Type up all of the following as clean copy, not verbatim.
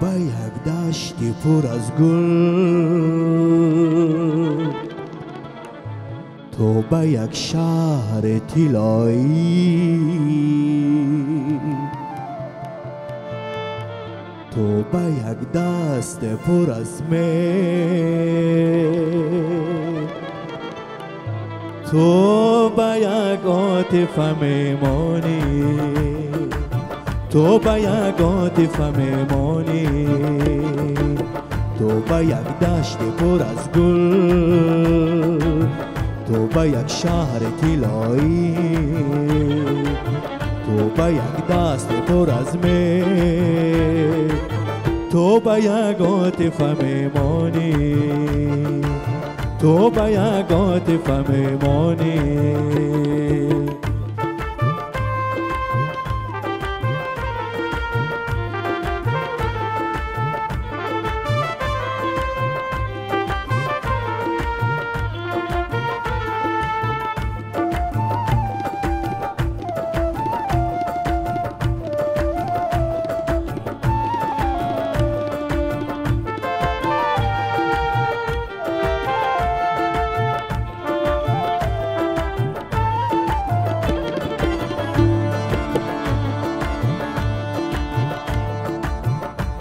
به یک دشت پر از گل، تو به یک شهر طلایی، تو به یک دست پر از مهر، تو به یک عاطفه میمانی، تو به یک عاطفه میمانی، تو به یک دشت پر از گل، تو به یک شهر طلایی، تو به یک دست پر از مهر، تو به یک عاطفه میمانی، تو به یک عاطفه میمانی.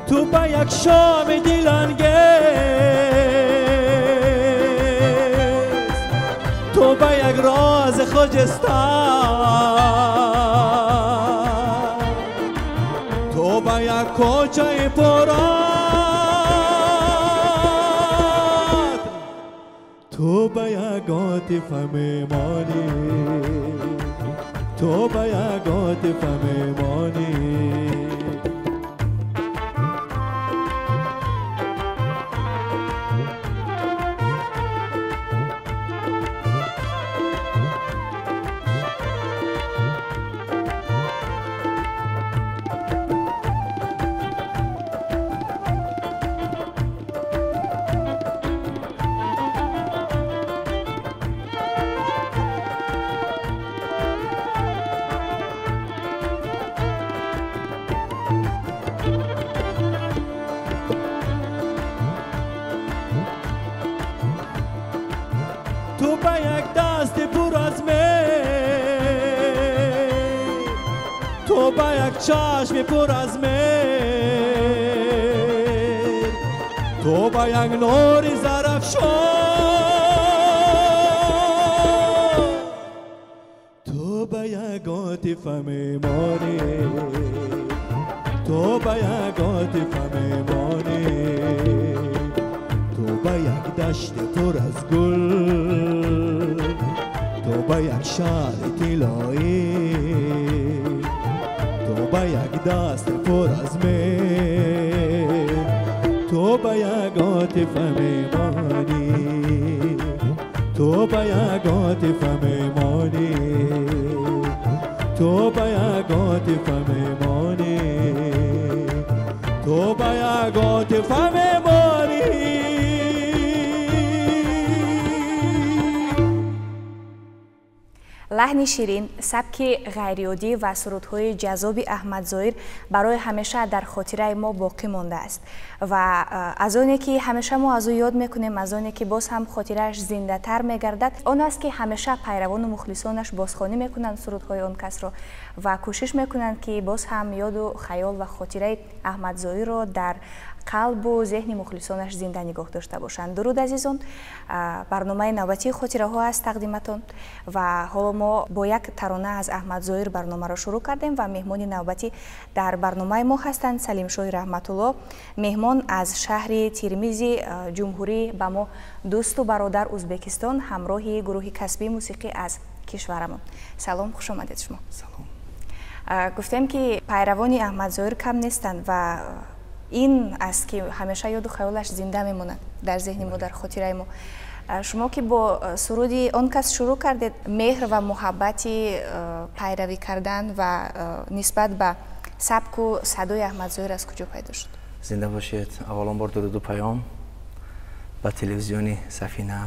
تو به یک شام دلانگیز، تو به یک راز خجسته، تو به یک کوچه پرات، تو به یک عاطفه میمانی، تو به یک عاطفه میمانی. تو به یک دست پر از مهر، تو به یک چشم پر از مهر، تو به یک نور زرافشان، تو به یک عاطفه میمانی، تو به یک عاطفه میمانی، تو به یک دشت پر از گل، تو به یک شهر طلایی، تو به یک دست پر از مهر، تو به یک عاطفه میمانی، تو به یک عاطفه میمانی، تو به یک عاطفه میمانی، تو به یک عاطفه میمانی. Лаҳни ширин, сабки ғайриоддӣ ва сурудҳои ҷаззоби Аҳмад Зоир барои ҳамеша дар хотираи мо боқӣ мондааст ва аз оне ки ҳамеша мо аз ӯ ёд мекунем, аз оне ки боз ҳам хотирааш зиндатар мегардад, он аст ки ҳамеша пайравону мухлисонаш бозхонӣ мекунанд сурудҳои он касро ва кӯшиш мекунанд, ки боз ҳам ёду хаёл ва хотираи Аҳмад Зоирро дар қалбу зеҳни мухлисонаш зинда нигоҳ дошта бошанд. Дуруд, азизон, барномаи навбатии хотираҳо аст тақдиматон ва ҳоло мо бо як тарона аз Аҳмад Зоир барномаро шурӯъ кардем ва меҳмони навбатӣ дар барномаи мо ҳастанд Салимшоҳи Раҳматулло, меҳмон аз шаҳри Тирмизи ҷумҳурӣ ба мо дӯсту бародар Узбекистон, ҳамроҳи гурӯҳи касбии мусиқӣ аз кишварамон. Салом, хуш омадед шумо. Салом. Гуфтем, ки пайравони Аҳмад Зоир кам нестанд ва ин аст, ки ҳамеша ёду хаёлаш зинда мемонад дар зеҳни мо, дар хотираи мо. Шумо ки бо суруди он кас шурӯъ кардед, меҳр ва муҳаббати пайравӣ кардан ва нисбат ба сабку садои Аҳмад Зоир аз куҷо пайдо шуд? Зинда бошед. Аввалон бор дуруду паём ба телевизиони Сафина,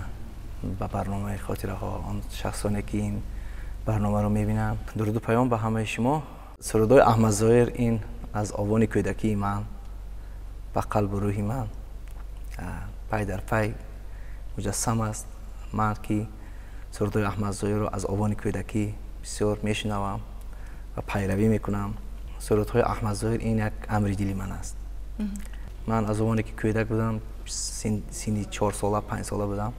ба барномаи хотираҳо, он шахсоне ки ин барномаро мебинанд. Дуруду паём ба ҳамаи шумо. Сурудҳои Аҳмад Зоир ин аз овони кӯдакии ман ба қалбу рӯҳи ман пай дар пай муҷассам аст. Ман ки сурудҳои Аҳмад Зоҳирро аз овони кӯдакӣ бисёр мешунавам ва пайравӣ мекунам. Сурудҳои Аҳмад Зоҳир ин як амри дили ман аст. Ман аз овоне ки кӯдак будам, синни 4 сола, 5 сола будам,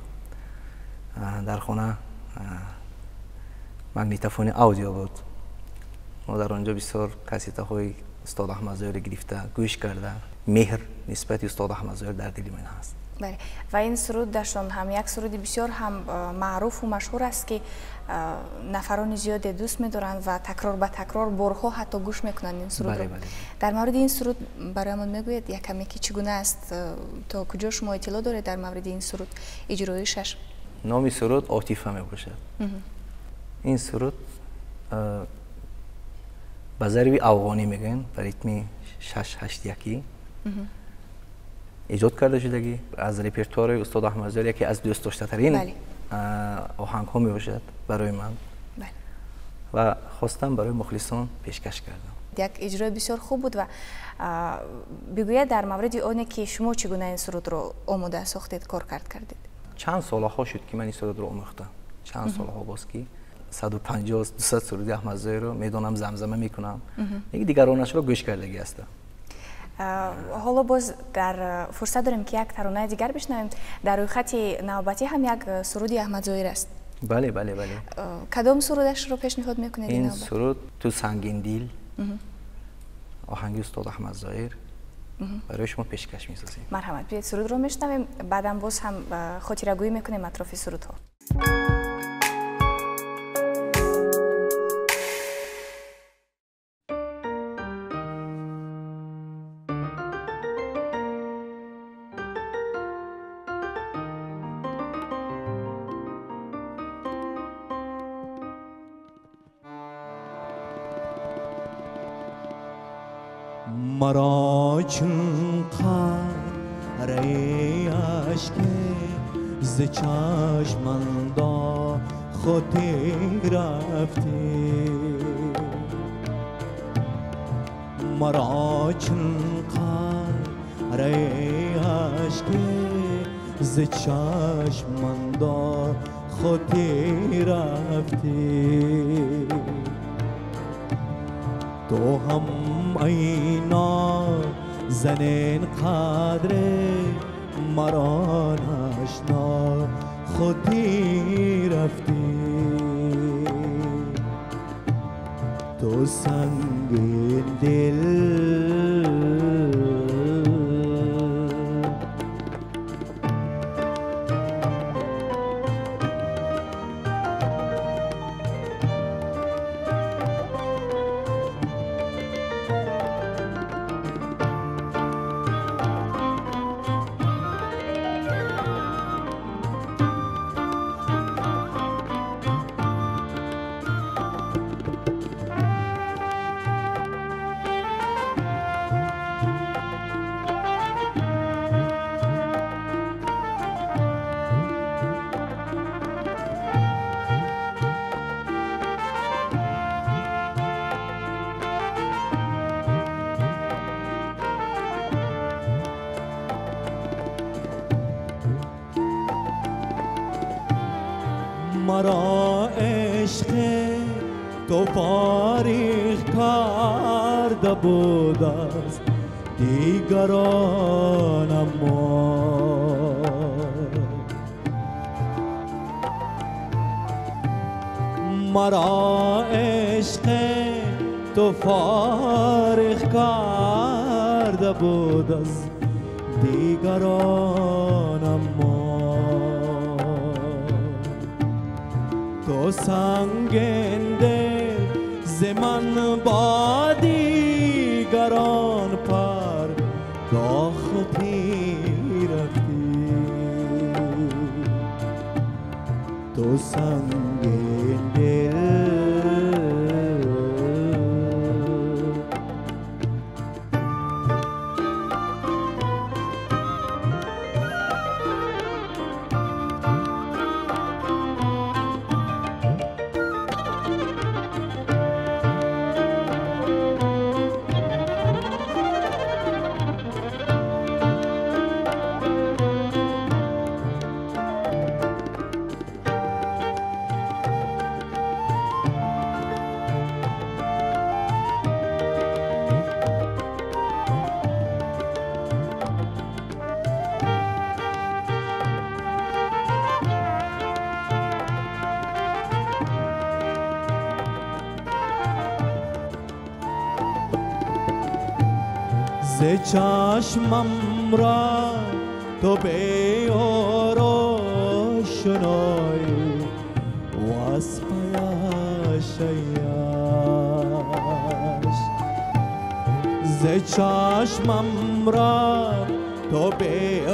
дар хона магнитофони аудио буд. Мо дар он ҷо бисёр кассетаҳои устод Аҳмад Зоҳирро гирифта гӯш карда, меҳр нисбати устод Аҳмад Зоҳир дар дили ман ҳаст. Бале, ва ин сурудашон ҳам як суруди бисёр ҳам маъруфу машҳур аст, ки нафарони зиёде дӯст медоранд ва такрор ба такрор борҳо ҳатто гӯш мекунанд ин сурудро. Дар мавриди ин суруд бароямон мегӯед якаме ки чӣ гуна аст, то куҷо шумо иттилоъ доред дар мавриди ин суруд, иҷроишаш? Номи суруд Отифа мебошад. Ин суруд ба зарби афғонӣ мегӯянд, ба ритми 6-8-1 эҷод карда шудагӣ аз репертуари устод Аҳмад Зоҳир, яке аз дӯстдоштатарин оҳангҳо мебошад барои ман ва хостам барои мухлисон пешкаш кардам. Як иҷрои бисёр хуб буд ва бигӯяд дар мавриди оне ки шумо чӣ гуна ин сурудро омода сохтед, кор кардед? Чанд солаҳо шуд ки ман ин сурудро омӯхтам. Чанд солаҳо боз ки 150-200 суруди Аҳмад Зоҳирро медонам, замзама мекунам, дигаронашро гӯш кардагӣ ҳастам. Ҳоло боз дар фурсат дорем ки як таронаи дигар бишнавем. Дар рӯйхати навбатӣ ҳам як суруди Аҳмад Зоҳир аст. Бале, бале, бале. Кадом сурудашро пешниҳод мекунед? Ин суруд «Ту сангиндил», оҳанги устод Аҳмад Зоҳир, барои шумо пешкаш месозем. Марҳамат, биёед сурудро мешунавем, баъдам боз ҳам хотирагӯӣ мекунем атрофи сурудҳо. مرا چون قطره اشک ز چشم انداختی رفتی، مرا چون قطره اشک ز چشم انداختی رفتی، تو هم اینا زنین قدر مرا نشنا خودی رفتی، تو سنگین دل مرا عشق تو فارغ کرده بود از دیگران، اما مرا عشق تو فارغ کرده بود از دیگران، اما تو سنگین دل ز من با دیگران پرداختی رفتی، تو سنگین دل ز چشمم را تو به روشنایی و از پیش ز چشمم را تو به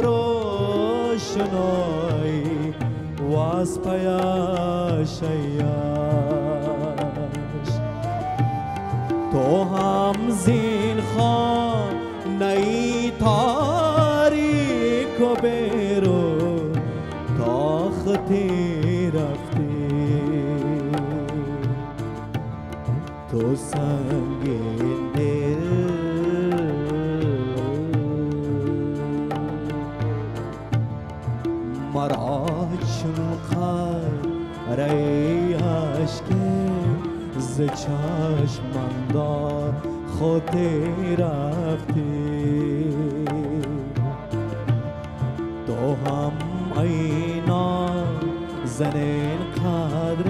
روشنایی و از پیش تو هم زین خانه تاریک و بیرون تاختی رفتی تو سنگین دل مرا چون قطره اشک ز چشم انداختی رفتی تو هم ای نازنین قدر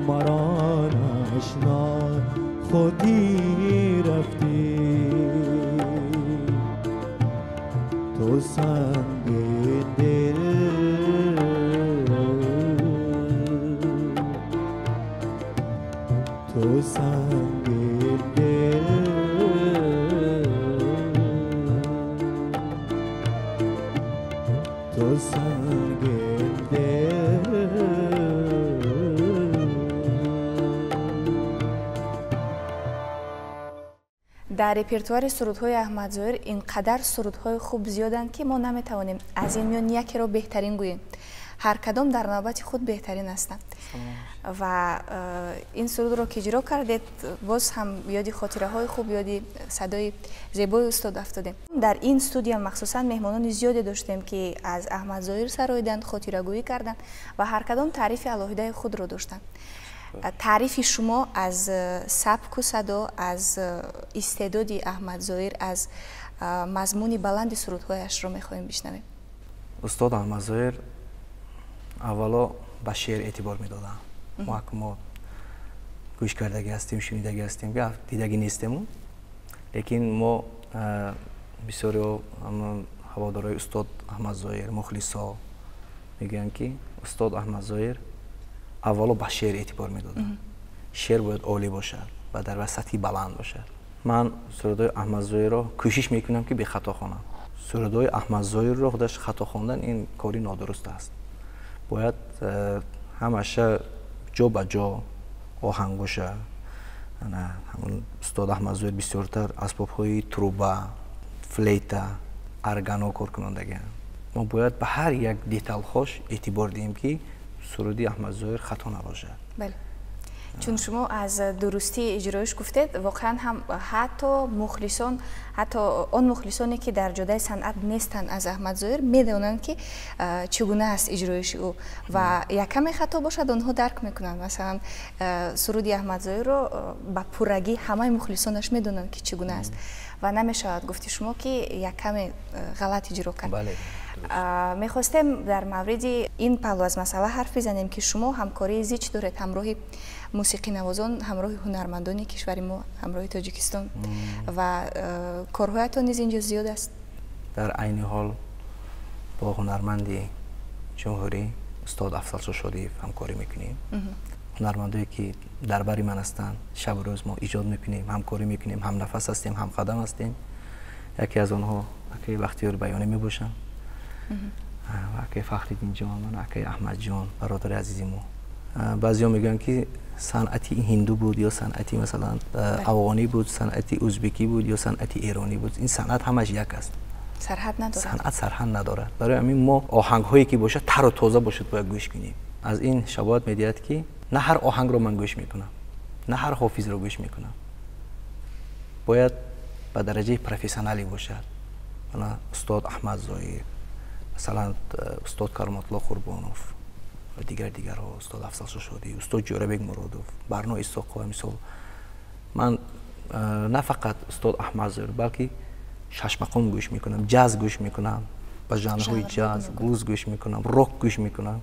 مرا نشناختی رفتی تو سنگین دل تو سنگین دل تو سنگین دل. Дар репертуари сурудҳои Аҳмадзоҳир ин қадар сурудҳои хуб зиёданд, ки мо наметавонем аз ин миён якеро беҳтарин гӯем. Ҳар кадом дар навбати худ беҳтарин ҳастанд. Ва ин сурудро ки иҷро кардед, боз ҳам ёди хотираҳои хуб, ёди садои зебои устод афтодем. Дар ин студия махсусан меҳмонони зиёде доштем, ки аз Аҳмадзоҳир сароиданд, хотирагӯӣ карданд ва ҳар кадом таърифи алоҳидаи худро доштанд. Таърифи шумо аз сабку садо, аз истеъдоди Аҳмадзоҳир, аз мазмуни баланди сурудҳояшро мехоҳем бишнавем. Устод Аҳмадзоҳир аввало ба шеър эътибор медоданд. Мо мо гӯш кардагӣ ҳастем, шунидагӣ ҳастем, дидагӣ нестему, лекин мо бисёриҳо ҳаводорои устод Аҳмадзоҳир, мухлисо мегӯянд, ки устод Аҳмадзоҳир аввало ба шеър эътибор медоданд. Шеър бояд олӣ бошад ва дар сатҳи баланд бошад. Ман сурудҳои Аҳмадзоҳирро кӯшиш мекунам, ки бехато хонам. Сурудҳои Аҳмадзоҳирро худаш хато хондан ин кори нодуруст аст. Бояд ҳамаша ҷо ба ҷо оҳанг бошад. Ҳамон устод Аҳмадзоҳир бисёртар асбобҳои труба, флейта, органо кор кунандагианд. Мо бояд ба ҳар як деталҳош эътибор диҳем, ки суруди Аҳмадзоҳир хато набошад. Бале, чун шумо аз дурустии иҷроиш гуфтед, воқеан ҳам ҳатто мухлисон, ҳатто он мухлисоне, ки дар ҷодаи санъат нестанд, аз Аҳмадзоҳир медонанд, ки чӣ гуна аст иҷроиши ӯ ва як каме хато бошад, онҳо дарк мекунанд. Масалан, суруди Аҳмадзоҳирро ба пуррагӣ ҳамаи мухлисонаш медонанд, ки чӣ гуна аст ва намешавад гуфти шумо, ки як каме ғалат иҷро кард. Мехостем дар мавриди ин паҳлӯ аз масъала ҳарф бизанем, ки шумо ҳамкории зич доред ҳамроҳи мусиқинавозон, ҳамроҳи ҳунармандони кишвари мо, ҳамроҳи Тоҷикистон ва корҳоятон низ инҷо зиёд аст. Дар айни ҳол бо ҳунарманди ҷумҳурӣ устод Афзалшо Шодиев ҳамкорӣ мекунем. Ҳунармандое, ки дар бари ман ҳастанд, шабу рӯз мо иҷод мекунем, ҳамкорӣ мекунем, ҳамнафас ҳастем, ҳамқадам ҳастем. Яке аз онҳо акаи Бахтиёр Баёнӣ мебошанд, акаи Фахриддинҷон, акаи Аҳмадҷон, бародари азизи мо. Баъзеҳо мегӯянд, ки санъати ҳинду буд ё санъати масалан афғонӣ буд, санъати ӯзбекӣ буд ё санъати эронӣ буд. Ин санъат ҳамаш як аст. Сарҳад надорад. Санъат сарҳад надорад. Барои ҳамин мо оҳангҳое, ки бошад, тару тоза бошад, бояд гӯш кунем. Аз ин шабоҳат медиҳад, ки на ҳар оҳангро ман гӯш мекунам, на ҳар ҳофизро гӯш мекунам. Бояд ба дараҷаи профессионалӣ бошад. Устод Аҳмадзоҳир, масалан устод Кароматулло Қурбонов ва дигар дигарҳо, устод Афзалшо Шодӣ, устод Ҷӯрабек Муродов, Барно Исоқова. Мисол, ман на фақат устод Аҳмадзоҳир, балки шашмақом гӯш мекунам, ҷаз гӯш мекунам, ба жанрҳои ҷаз, блюз гӯш мекунам, рок гӯш мекунам,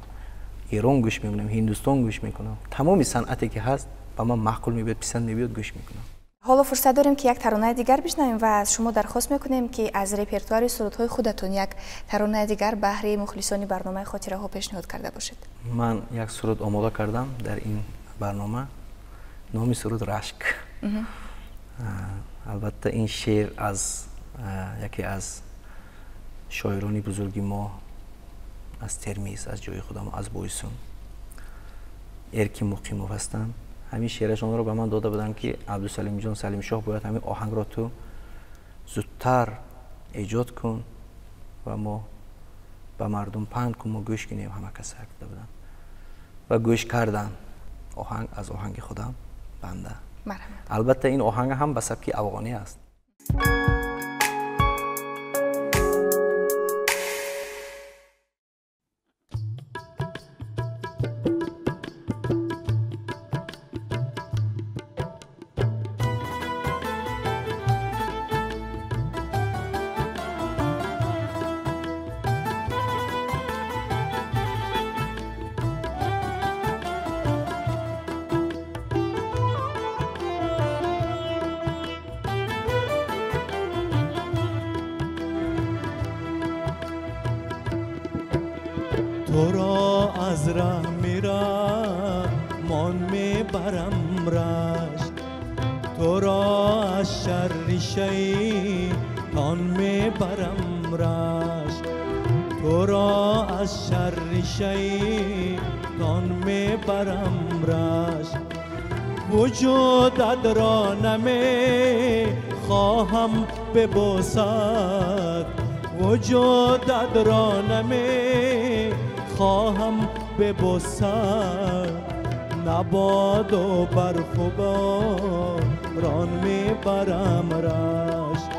Эрон гӯш мекунам, Ҳиндустон гӯш мекунам. Тамоми санъате, ки ҳаст, ба ман маъқул мебиёд, писанд мебиёд, гӯш мекунам. Ҳоло фурсат дорем, ки як таронаи дигар бишнавем ва аз шумо дархост мекунем, ки аз репертуари сурудҳои худатон як таронаи дигар баҳри мухлисони барномаи хотираҳо пешниҳод карда бошед. Ман як суруд омода кардам дар ин барнома. Номи суруд «Рашк». Албатта, ин шеър аз яке аз шоирони бузурги мо аз Термиз, аз ҷои худам, аз Бойсун, Эркин Муқимов ҳастанд. Ҳамин шеърашонро ба ман дода буданд, ки Абдусалимҷон Салимшоҳ, бояд ҳамин оҳангро ту зудтар эҷод кун ва мо ба мардум панд кун, мо гӯш кунем. Ҳама каса гуфта буданд ва гӯш кардан. Оҳанг аз оҳанги худам банда. Албатта, ин оҳанг ҳам ба сабки афғонӣ аст. Туро аз раҳ мон мебарам рашк, туро аз шарри шайтон мебарам рашк, туро аз шарри шайтон мебарам рашк. Вуҷудат ро намехоҳам бибӯсад, вуҷудат ро намехоҳам бибӯсад, набоду барфу борон мебарам рашк,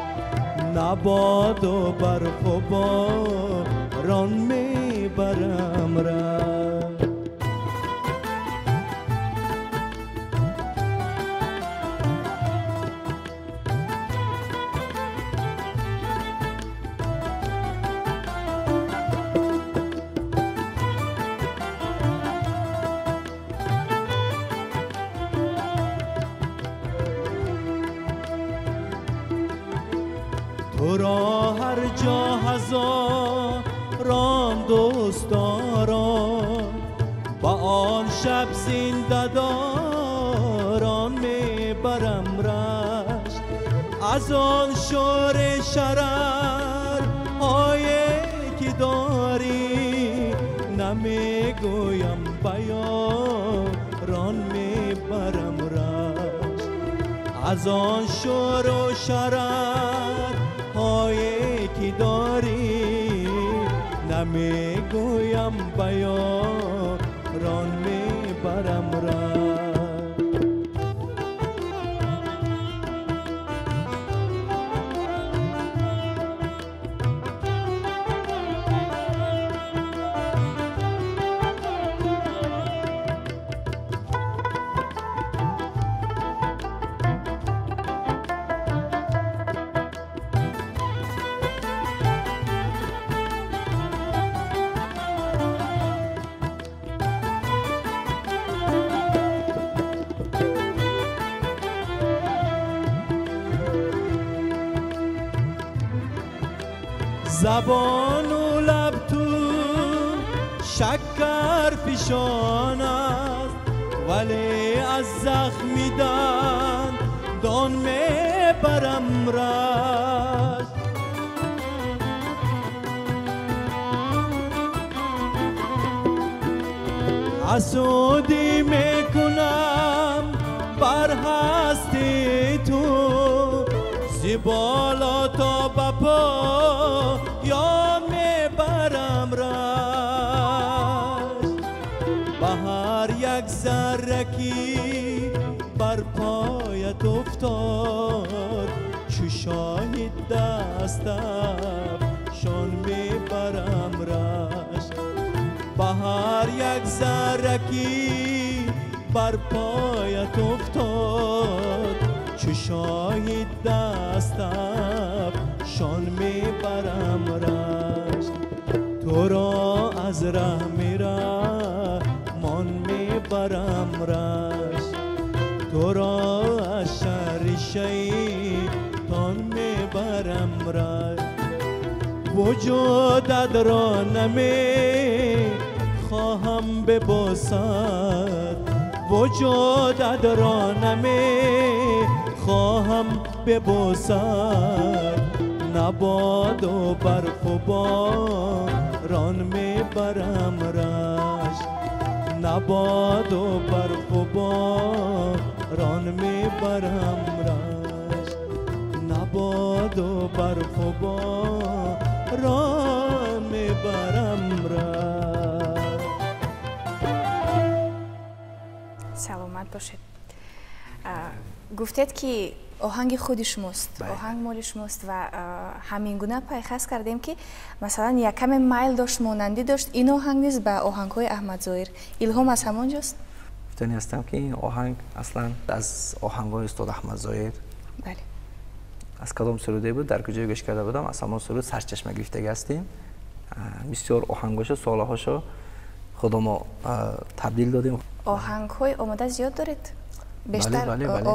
набоду барфу борон мебарам рашк. туро ҳар ҷо ҳазорон дӯстдорон, ба он шаб зиндадорон мебарам рашк. Аз он шӯри шарарҳое ки дорӣ намегӯям ба ёрон мебарам рашк. Аз он шӯру шарарҳое ки дорӣ намегӯям ба ёрон мебарам рашк. Забону лаб ту шакар фишон аст, вале аз захми дандон мебарам рашк. Ҳасудӣ мекунам бар ҳасти ту, зи боло то ба поён мебарам рашк. Ба ҳар як зарра ки бар поят уфтод, чу шоҳид дастафшон мебарам рашк. Ба ҳар як зарра ки бар поят уфтод, чу шоҳид дастафшон мебарам рашк. Туро аз раҳ мон мебарам рашк, туро аз шарри شیطان میبرم رشک وجودت را نمی خواهم ببوسد وجودت را نمی خواهم ببوسد نباد و برف و باران میبرم رشک نباد و برف و باران میبرم رشک نباد و برف و باران میبرم رشک. Саломат бошед. Гуфтед ки оҳанги худи шумост, оҳанг моли шумост ва ҳамин гуна пайхас кардем ки масалан як каме майл дошт, монандӣ дошт ин оҳанг низ ба оҳангҳои Аҳмад Зоҳир. Илҳом аз ҳамон ҷост? Гуфтанӣ ҳастам ки ин оҳанг аслан аз оҳангҳои устод Аҳмад Зоҳир. Бале. Аз кадом суруде буд, дар куҷое гӯш карда будам, аз ҳамон суруд сарчашма гирифтагӣ ҳастем. Бисёр оҳангҳошо, солаҳошо худо мо табдил додем. Оҳангҳои омода зиёд доред? Бештар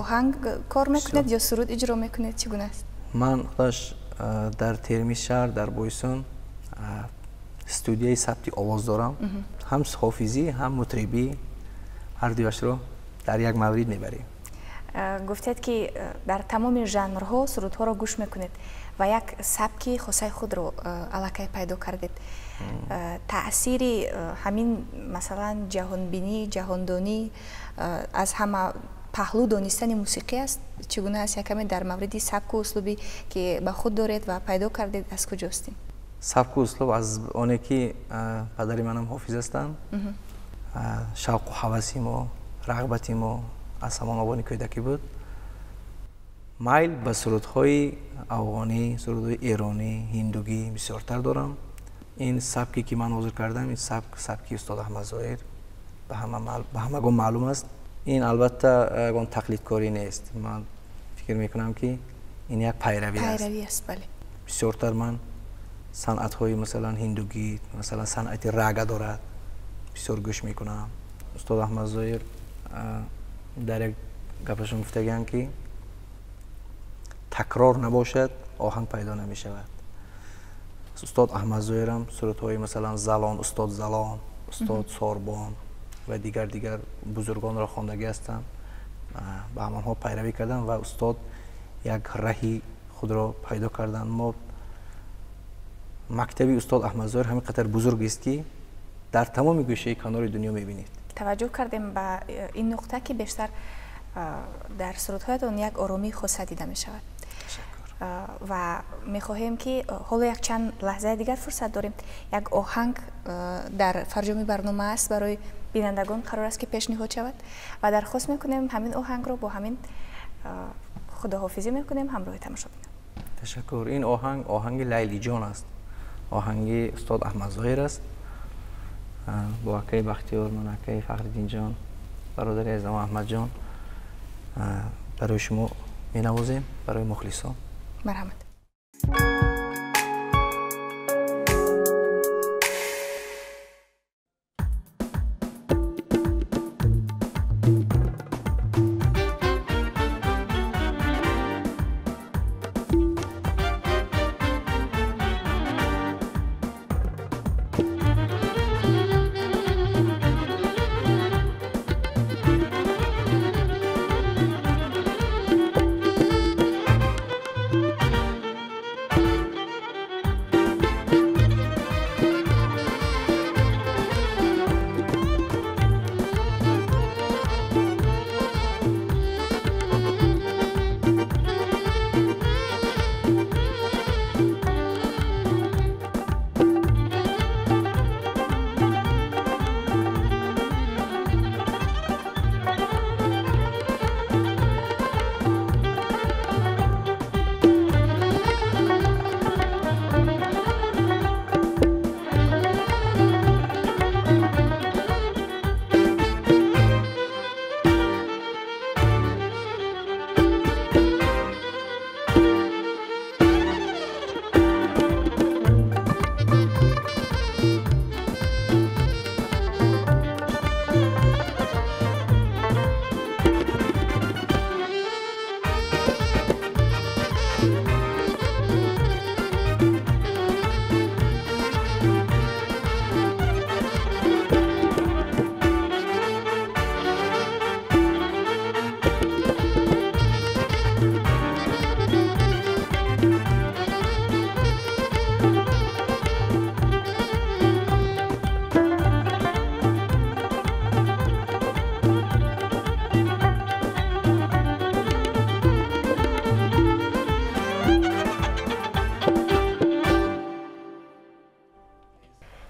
оҳанг кор мекунед ё суруд иҷро мекунед? Чӣ гуна аст? Ман худаш дар Термиз шаҳр, дар Бойсун студияи сабти овоз дорам. Ҳам ҳофизӣ, ҳам мутрибӣ, ҳар дуяшро дар як маврид мебарем. Гуфтед ки дар тамоми жанрҳо сурудҳоро гӯш мекунед ва як сабки хосаи худро аллакай пайдо кардед. Таъсири ҳамин масалан ҷаҳонбинӣ, ҷаҳондонӣ аз ҳама паҳлӯ донистани мусиқӣ аст? Чӣ гуна аст? Якаме дар мавриди сабку услубе ки ба худ доред ва пайдо кардед аз куҷостем? Сабку услуб аз оне ки падари манам ҳофиз ҳастанд, шавқу ҳаваси мо, рағбати мо аз ҳамон овони кӯдакӣ буд. Майл ба сурудҳои афғонӣ, сурудҳои эронӣ, ҳиндугӣ бисёртар дорам. Ин сабке ки ман ҳозир кардам, ин сабк сабки устод Аҳмад Зоҳир ба ҳамагон маълум аст. Ин албатта ягон тақлидкорӣ нест. Ман фикр мекунам ки ин як пайравӣ аст. Пайравӣ аст, бале. Бисёртар ман санъатҳои масалан ҳиндугӣ, масалан санъати рага дорад, бисёр гӯш мекунам. Устод Аҳмад Зоҳир дар як гапашон гуфтагианд ки такрор набошад, оҳанг пайдо намешавад. Устод Аҳмад Зоҳирам сурудҳои масалан Залон, устод Залон, устод Сорбон ва дигар бузургонро хондагӣ ҳастанд, ба ҳамонҳо пайравӣ карданд ва устод як раҳи худро пайдо карданд. Мо мактаби устод Аҳмад Зоҳир ҳамин қадар бузург аст ки дар тамоми гӯшаи канори дунё мебинед. Таваҷҷӯҳ кардем ба ин нуқта ки бештар дар сурудҳоятон як оромии хоса дида мешавад. Ва мехоҳем ки ҳоло якчанд лаҳзаи дигар фурсат дорем. Як оҳанг дар фарҷоми барнома аст, барои бинандагон қарор аст ки пешниҳод шавад ва дархост мекунем ҳамин оҳангро бо ҳамин худоҳофизӣ мекунем ҳамроҳи тамошобинон. Ташаккур. Ин оҳанг оҳанги Лайлиҷон аст, оҳанги устод Аҳмад Зоҳир аст. Бо акаи Бахтиёр, ман акаи Фахриддинҷон, бародари азизам Аҳмадҷон барои шумо менавозем, барои мухлисон. Марҳамат.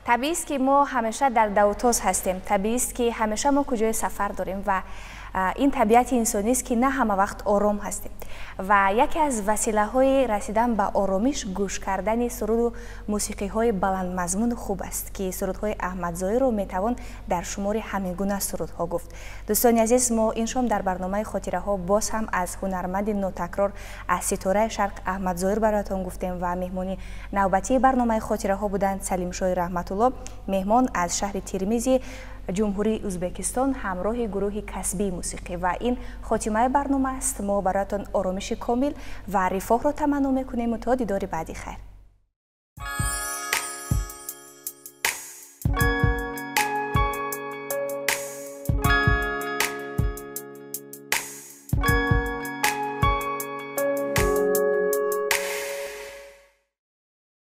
Табиист, ки мо ҳамеша дар давутоз ҳастем, табиист, ки ҳамеша мо куҷои сафар дорем ва ин табиати инсонист, ки на ҳама вақт ором ҳастем. Ва яке аз василаҳои расидан ба оромиш гӯш кардани суруду мусиқиҳои баландмазмуну хуб аст, ки сурудҳои Аҳмадзоҳирро метавон дар шумори ҳамин гуна сурудҳо гуфт. Дӯстони азиз, мо ин шом дар барномаи «Хотираҳо» боз ҳам аз ҳунарманди нотакрор, аз ситораи шарқ Аҳмадзоҳир бароятон гуфтем ва меҳмони навбатии барномаи «Хотираҳо» буданд Салимшоҳи Раҳматулло, меҳмон аз шаҳри Термизи Ҷумҳурии Ӯзбекистон ҳамроҳи гурӯҳи касбии мусиқӣ. Ва ин хотимаи барнома аст. Мо бароятон оромиши комил ва рифоҳро таманно мекунему то дидори баъди хайр.